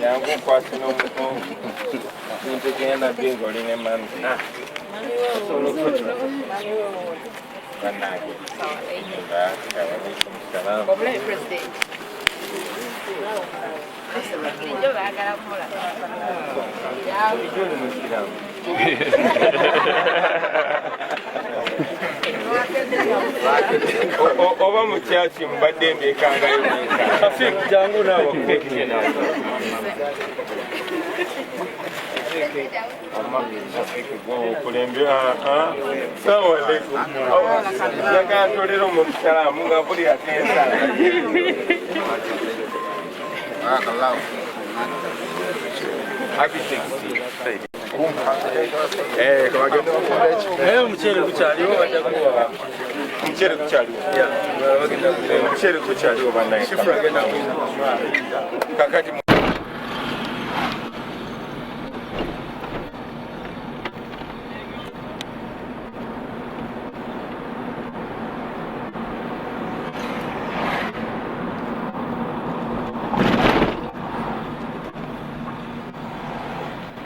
Jangu nkwase n'omukongo nintegenda nabbi ng'oli ne mami. Bannange. Alaikum salaam. Bulijjo oli Musiraamu? Oba mu kyaki mbadde mbekangayo nenka. Jangu naawe bakuteekeke naawe. Salamu alaikum. Njagala ntolera omusalaamu nga mpulira tensala. Naye omuceere gukyaliwo, bajja kuwa. Omuceere gukyaliwo, omuceere gukyaliwo bannange. Kakati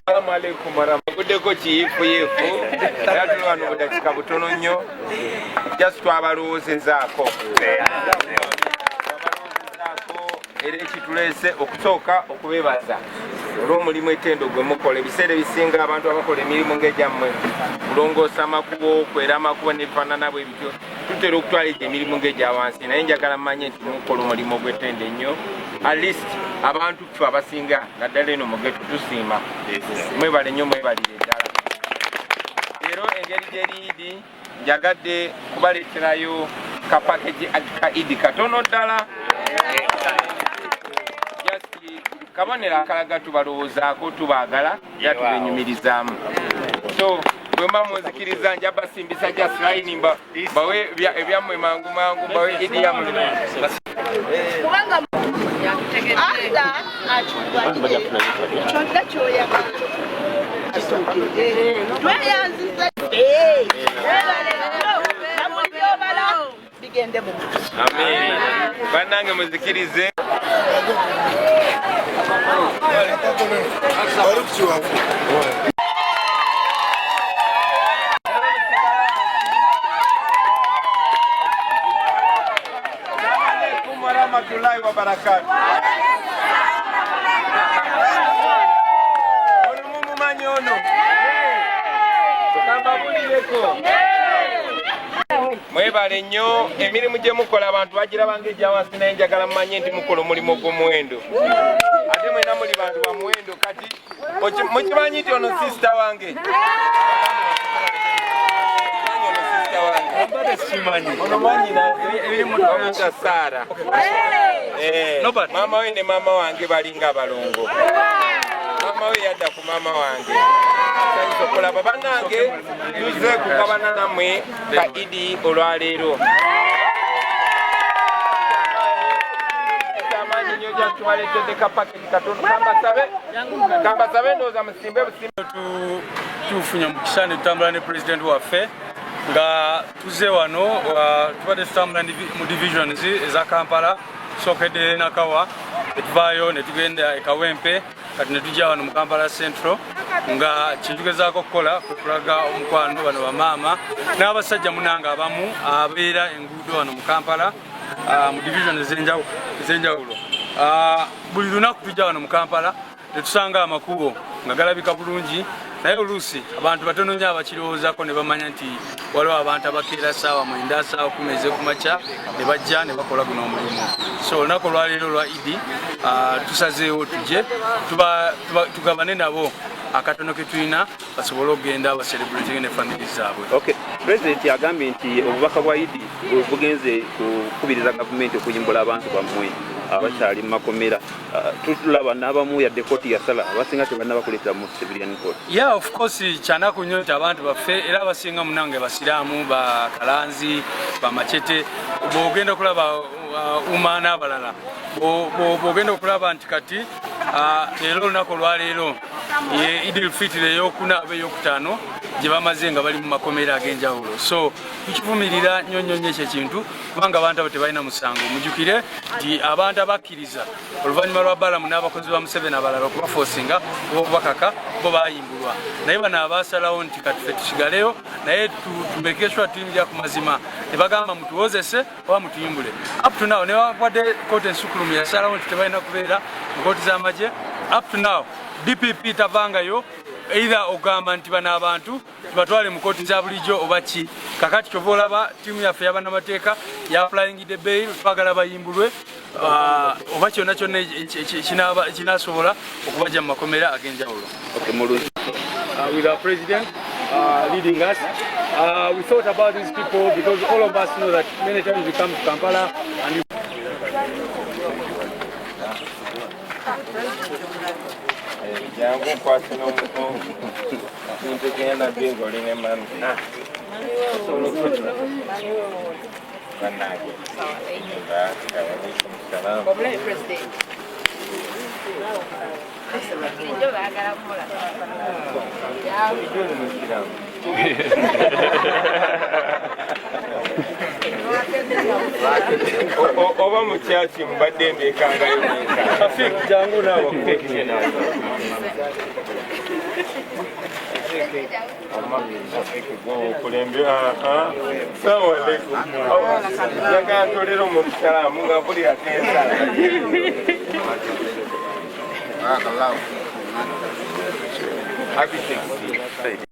Assalamu alaikum warahmatullahi. Kiyiifuyiifu era tuli wano budakika butono nnyo, just twabalowoozezaako era ekituleese okusooka okubebaza olw'omulimu ettendo gwe mukola. Ebiseera ebisinga abantu abakola emirimu ng'egyammwe, kulongoosa amakubo, kwera amakubo n'ebifaanana bwe bityo, tutera okutwala egyo emirimu ng'egya wansi, naye njagala mmanye nti mukola omulimu ogw'ettendo ennyo. At least abantu ffe abasinga naddala eno mu ghetto tusiima. Mwebale nnyo, mwebalire ddala. Leero engeri gyeri Idi, njagadde kubaleeterayo ka package ka Idi katono ddala, just kabonero akalaga tubalowoozaako, tubaagala era tubenyumirizaamu. So bwemba munzikiriza, nja basimbisa just line bawe ebyammwe mangu mangu, bawe Idi yammwe. Kubanga Allah atuwadde kyonna kyoyagala kituukirire. Tweyanziza, namuli byobala bigende mu maaso. Amin. Bannange, muzikirize. Wali kukiwafu. Alaikum warahmatullahi wabarakatuh. Ono mumumanyi ono? Kambabulireko. Mwebale nnyo emirimu gye mukola. Abantu bagiraba ng'egya wansi, naye njagala mumanye nti mukola omulimu ogw'omuwendo, ate mwena muli bantu ba muwendo. Kati mukimanyi nti ono sister wange? Mukimanyi ono sister wange? Ono mwanyina bamuyita Saara. Maama we ne maama wange balinga abalongo. Maama we yadda ku maama wange. Nsanyusa okulaba bannange. Tuze kugabana nammwe ka Idi olwaleero. Kyamaanyi nnyo, gya tubaleetedde ka package katono. Kambasabe, kambasabe, ndowooza musimbe busimbe. Tufunye omukisa ne tutambula ne pulezidenti waffe nga tuze wano. Tubadde tutambula mu divisions eza Kampala. Tusookedde Nakawa, netuvaayo ne tugenda e Kawempe, kati ne tujja wano mu Kampala Central, nga kyetugezaako okukola kwe kulaga omukwano bano bamaama n'abasajja munanga abamu abeera enguudo wano mu Kampala, mu division ez'enjawulo. Buli lunaku tujja wano mu Kampala netusanga amakubo nga galabika bulungi, naye oluusi abantu batono nnyo abakirowoozako ne bamanya nti waliwo abantu abakeera saawa 9, saawa 10 ez'okumakya ne bajja ne bakola guno omulimu. So olunaku olwaleero olwa Idi, tusazeewo tujje tugabane nabo akatono ke tulina, basobole okugenda bacelebrating ne family zaabwe. Okay. President agambye nti obubaka bwa Idi bugenze kukubiriza gavumenti okuyimbula abantu bammwe abakyali mu makomera. Tulaba n'abamu yadde kooti yasala, abasinga tebannaba kuleetera mu civilian court. Yeah, of course, kyanaku nnyo nti abantu baffe era abasinga munange basiraamu, bakalanzi, bamacete, bwogenda okulaba uma n'abalala, bwogenda okulaba nti kati leero olunaku olwaleero ye Idil Fitiri eyokuna aba eyokutaano. gye bamaze nga bali mu makomera ag'enjawulo. So tukivumirira nnyo nnyo nnyo ekyo ekintu, kubanga abantu abo tebalina musango. Mujjukire nti abantu abakkiriza oluvannyuma lwa Balamu n'abakozi ba Museveni abalala okubafosinga oba okubakaka, bo bayimbulwa, naye bano abasalawo nti kati ffe tusigaleyo, naye tumeke sure tuyimirira ku mazima, ne bagamba mutuwozese oba mutuyimbule. Up to now, newankubadde kooti ensukulumu yasalawo nti tebalina kubeera mu kooti z'amagye, up to now DPP tavangayo either ogamba nti bano abantu tubatwale mu kooti za bulijjo oba ki. Kakati kyova olaba ttiimu yaffe y'abannamateeka yapulayingidde bail, twagala bayimbulwe oba kyonna kyonna ekinasobola okubajja mu makomera ag'enjawulo. With our president leading us, we thought about these people because all of us know that many times we come to Kampala and Jangu nkwase n'omukongo kintu genda bbi ng'oli ne mami bannange. Alaikum salaam. Obulabe president. Bulijjo baagala kumulaba. Bulijjo oli musiraamu? Oba mu kyaki mbadde mbekangayo. Rafik, jangu naawe. Salamu alaikum. Njagala ntolera omuntu salaamu nga mpulira kensala. Architect.